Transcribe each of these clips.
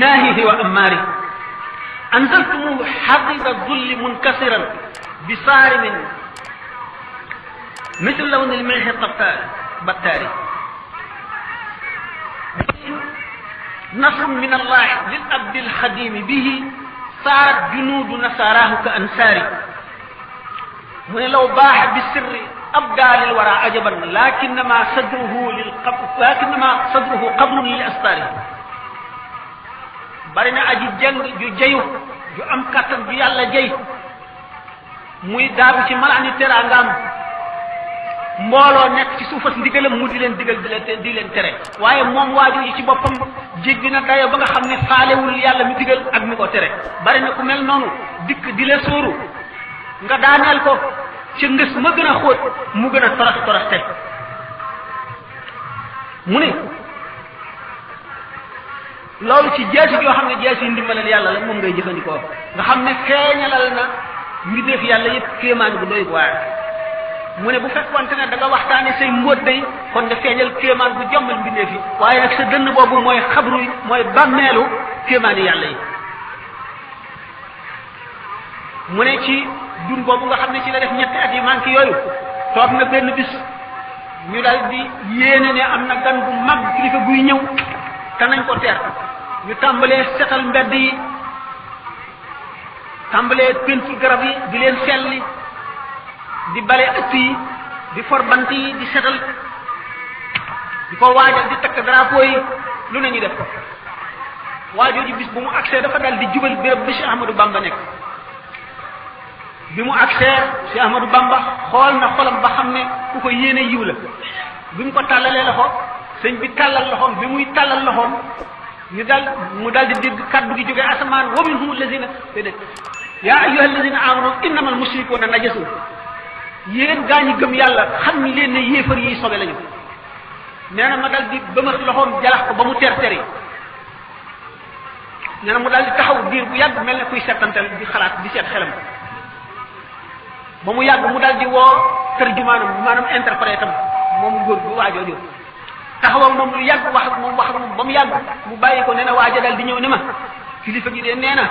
ناهيه وأماره أنزلتموه حقيق الذل منكسرا بصارم مثل لون الملح البتاري نصر من الله للأبد الخديم به صارت جنود نصاراه كأنصاري من لو باح بالسر أبدى للورى عجبا لكنما صدره قبر للأستار barina aji jeng ju jeyu ju am kattan ju yàlla jey muy daagu ci malaani teraangam mbooloo nekk ci suufas ndigalam mu di leen digal di leen tere waaye moom waaju yi ci boppam jéggi na dayo ba nga xam ne faalewul yàlla mi digal ak mi ko tere bari na ku mel noonu dikk di la sóoru nga daaneel ko ci ngës ma gën a xóot mu gën a torox te mu ne loolu ci jeesi yoo xam ne jeesi ndimbalal yàlla la moom ngay jëfandikoo nga xam ne feeñalal na mbindeef yàlla yëpp kéemaan bu doy waar mu ne bu fekkonte ne da nga waxtaane say mbóot day kon nga feeñal kéemaan bu jommal mbindeef yi waaye nag sa dënn boobu mooy xabru yi mooy bàmmeelu kéemaani yàlla yi mu ne ci dun boobu nga xam ne ci la def ñetti at yi manqué yooyu toog na benn bis ñu dal di yéene ne am na gan bu mag kilifa guy ñëw te nañ ko teer ñu tàmbalee setal mbedd yi tàmbalee pentu garab yi di leen selli di bale ëtt yi di for bant yi di setal di ko waajal di takk drapeau yi lu ne ñu def ko waajooju bis bu mu agsee dafa dal di jubal béréb bi Cheikh Ahmadou Bamba nekk bi mu agsee Cheikh Ahmadou Bamba xool na xolam ba xam ne ku ko yéene yiw la bi mu ko tàllalee loxo sëñ bi tàllal loxoom bi muy tàllal loxoom mu dal di dégg kaddu gi jóge asamaan wa minhum allazina déedéet yaa ayyuha allazina amanu innamal mushrikuuna najasun yéen gaa ñi gëm yàlla xam ni leen ne yéefar yi sobe lañu nee na ma dal di bëmax loxoom jalax ko ba mu ter-teri nee na mu dal di taxaw diir bu yàgg mel ne kuy settantal di xalaat di seet xelam ba mu yàgg mu dal di woo tërjumaanam maanaam interprète am moom góor bu waajooju taxawam moom lu yàgg wax ak moom ba mu yàgg mu bàyyi ko nee na waaja dal di ñëw ne ma kilifa gi de nee na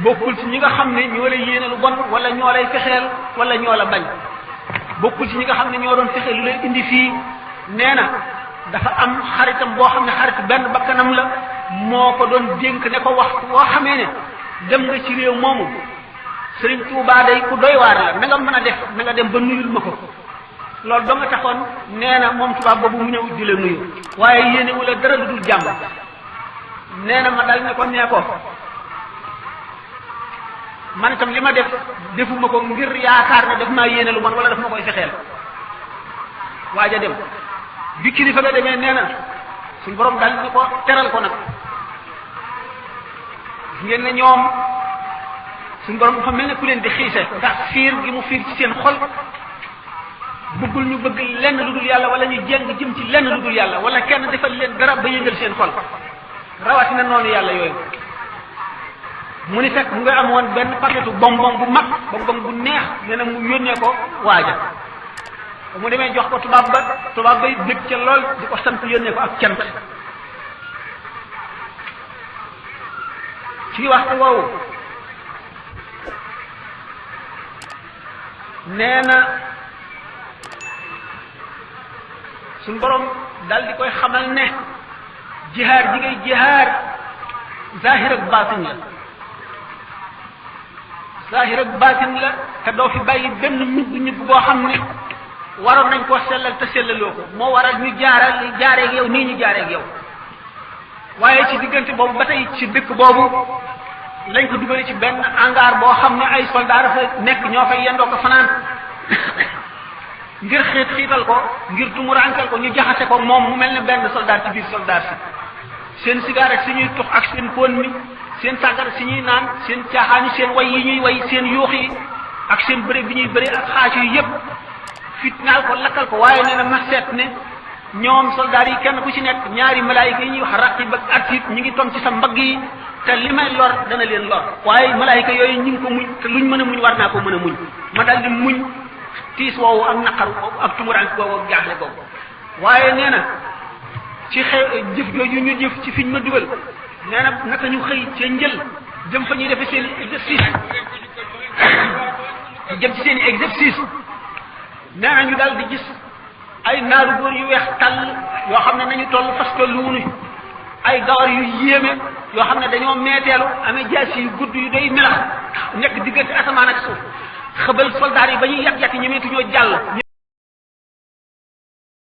bokkul ci ñi nga xam ne ñoo lay yéene lu bon wala ñoo lay fexeel wala ñoo la bañ bokkul ci ñi nga xam ne ñoo doon fexe lu leen indi fii nee na dafa am xaritam boo xam ne xarit benn bakkanam la moo ko doon dénk ne ko wax boo xamee ne dem nga ci réew moomu Sëriñ Tuubaa day ku doy waar la na nga mën a def na nga dem ba nuyul ma ko loolu ba nga taxoon nee na moom tubaab boobu mu ñëw di la nuyu waaye yéene wala dara lu dul jàmm nee na ma dal ne ko nee ko man itam li ma defuma ko ngir yaakaar ne daf maa yéene lu bon wala daf ma koy fexeel waaja dem bi kilifa ga demee nee na suñu borom dal ni ko teral ko nag ngeen ne ñoom suñu borom dafa mel ne ku leen di xiise ndax fiir gi mu fiir ci seen xol bëggul ñu bëgg lenn lu dul yàlla wala ñu jéng jëm ci lenn lu dul yàlla wala kenn defal leen dara ba yëngal seen xol rawatina noonu yàlla yooyu mu ni fekk mu nga amoon benn paquetu bonbon bu mag bonbon bu neex nee na mu yónnee ko waaja mu demee jox ko tubaab bay dégg ca lool di ko sant yónnee ko ak cant ci waxtu woowu nee na suñ borom dal di koy xamal ne jihaar ji ngay jihaar zahir ak baatin la zahir ak baatin la te doo fi bàyyi benn ñib boo xam ne waroon nañ koo sellal te sellaloo ko moo waral ñu jaareeg yow nii ñu jaareeg yow waaye ci diggante boobu ba tey ci dëkk boobu lañ ko dugale ci benn hangar boo xam ne ay soldat dafa nekk ñoo fay yendoo ko fanaan ngir xiital ko ngir tumurankal ko ñu jaxase ko moom mu mel ne benn soldat ci biir soldat si seen cigarette si ñuy tux ak seen pon mi seen sàggara si ñuy naan seen caaxaan yi seen way yi ñuy way seen yuux yi ak seen bëre bi ñuy bëre ak xaaju yi yépp fitnaal ko lakkal ko waaye nee na ma seet ne ñoom soldat yi kenn ku ci nekk ñaari malaayika yi ñuy wax raqib ak atid ñi ngi tom ci sa mbagg yi te li may lor dana leen lor waaye malaayika yooyu ñi ngi ko muñ te luñ mën a muñ war naa ko mën a muñ ma dal di muñ tiis woowu ak naqar ak tumuraanke boobu ak jaaxle boobu waaye nee na ci jëf jooju ñu jëf ci fiñ ma dugal nee na naka ñu xëy ca njël jëm fa ñuy defee seen exercice jëm ci seen exercice nee na ñu daal di gis ay naaru góor yu weex tàll yoo xam ne nañu toll fas tollu wuñu ay gawar yu yéeme yoo xam ne dañoo meeteelu amee jaasi yu gudd yu doy melax nekk diggante asamaan ak suuf xëbal soldaar yi ba ñuy yàq-yàq ñemeetuñoo jàll